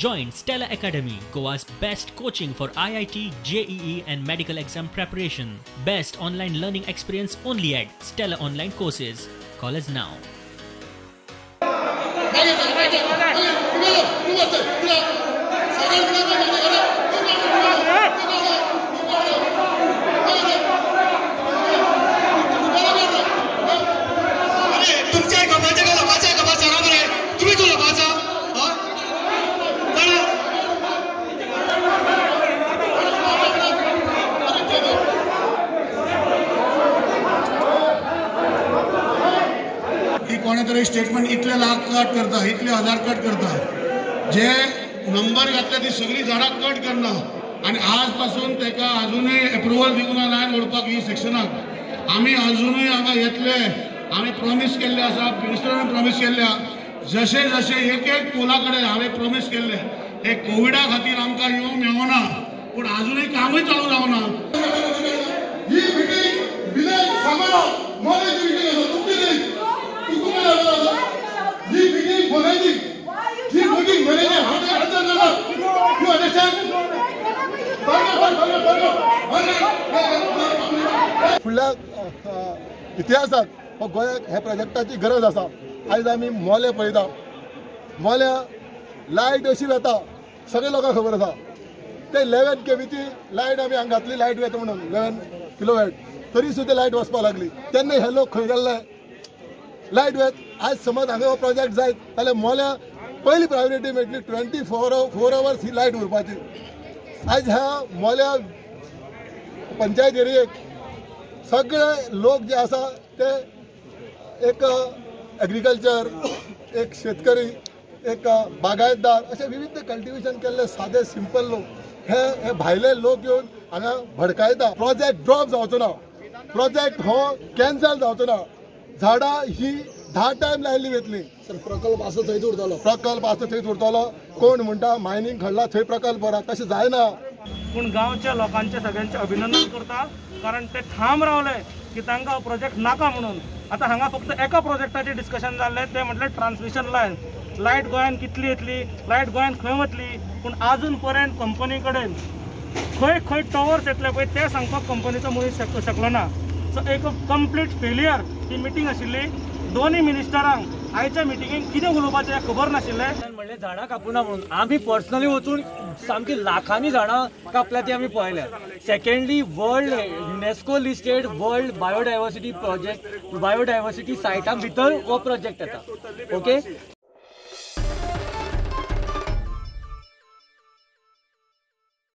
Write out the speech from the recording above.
Join Stella Academy, Goa's best coaching for IIT, JEE and medical exam preparation. Best online learning experience only at Stella Online Courses. Call us now. कोणेतरी statement इतले lakh cut करता, इतले हजार cut करता, जे number घातले ती सगळी झाडां कट करना आनी आज पासून ताका अजूनय एप्रुवल दिवंक ना लायन ओडपाक ही सेक्शनाक. आमी अजूनय हांगा येतले, आमी प्रॉमीस केल्ले आसा, मिनिस्टरान प्रॉमीस केल्ले, जशे जशे एक एक पोला कडेन हांवें प्रॉमीस केल्ले. हे कोविडा खातीर आमकां येवंक मेळना, पूण अजूनय कामूय चालू जावना. ही मिटींग विलेज सांगलो मोलेची मिटींग आसा, तुमची न्ही. ही मिटींग मोलेची, ही मिटींग मोलेची. You understand? फुडल्या इतिहासात हो गोंयाक ह्या प्रोजेक्टाची गरज आसा. आयज आमी मोले पळयता, मोल्या लायट अशी वेता, सगळे लोकांक खबर आसा. ते 11 केवीची लायट आमी हांगा घातली, लायट वेता म्हणून 11 किलोवॅट, तरी सुद्दां लायट वचपाक लागली. तेन्ना हे लोक खंय गेल्ले? लायट वेत. आज समज हांगा हो प्रोजेक्ट जायत जाल्यार मोल्या पयली प्रायोरिटी मेळटली, 24 आवर्स ही लायट उरपाची. आज ह्या मोल्या पंचायत एरियेक सगळे लोक जे आसा ते एक एग्रीकल्चर, एक शेतकरी, एक बागायतदार, अशे विविध कल्टिवेशन केल्ले सादे सिंपल लोक हे भायले लोक येवन हांगा भडकायता. प्रोजेक्ट ड्रॉप जावचो ना, प्रोजेक्ट हो कॅन्सल जावचो ना. झाडां ही 10 टायम लायल्ली वतली. प्रकल्प आसा थंयच उरतलो, प्रकल्प आसा थंयच उरतलो. कोण म्हणटा मायनींग घडला थंय प्रकल्प बरा, तशें जायना. पूण गांवच्या लोकांचे सगळ्यांचे अभिनंदन करता, कारण ते ठाम रावले की तांकां हो प्रोजेक्ट नाका म्हणून. आतां हांगा फक्त एका प्रोजेक्टाचें डिस्कशन जाल्लें, तें म्हटल्यार ट्रान्समिशन लायन. लायट गोंयान कितली येतली, लायट गोंयान खंय वतली, पूण आजून पर्यंत कंपनी कडेन खंय खंय टॉवर्स येतले पळय ते सांगपाक कंपनीचो मनीस शकलो ना. सो एक कंप्लीट फेलियर ही मिटींग आशिल्ली. दोनूय मिनिस्टरांक आयच्या मिटिंगेक कितें उलोवपाचें खबर नाशिल्लें. म्हणलें झाडां कापुना म्हणून आमी पर्सनली वचून सामकी लाखांनी झाडां कापल्या ती आमी पळयल्या. Secondly, world UNESCO listed world biodiversity project, biodiversity सायटां भितर हो प्रोजेक्ट येता. ओके.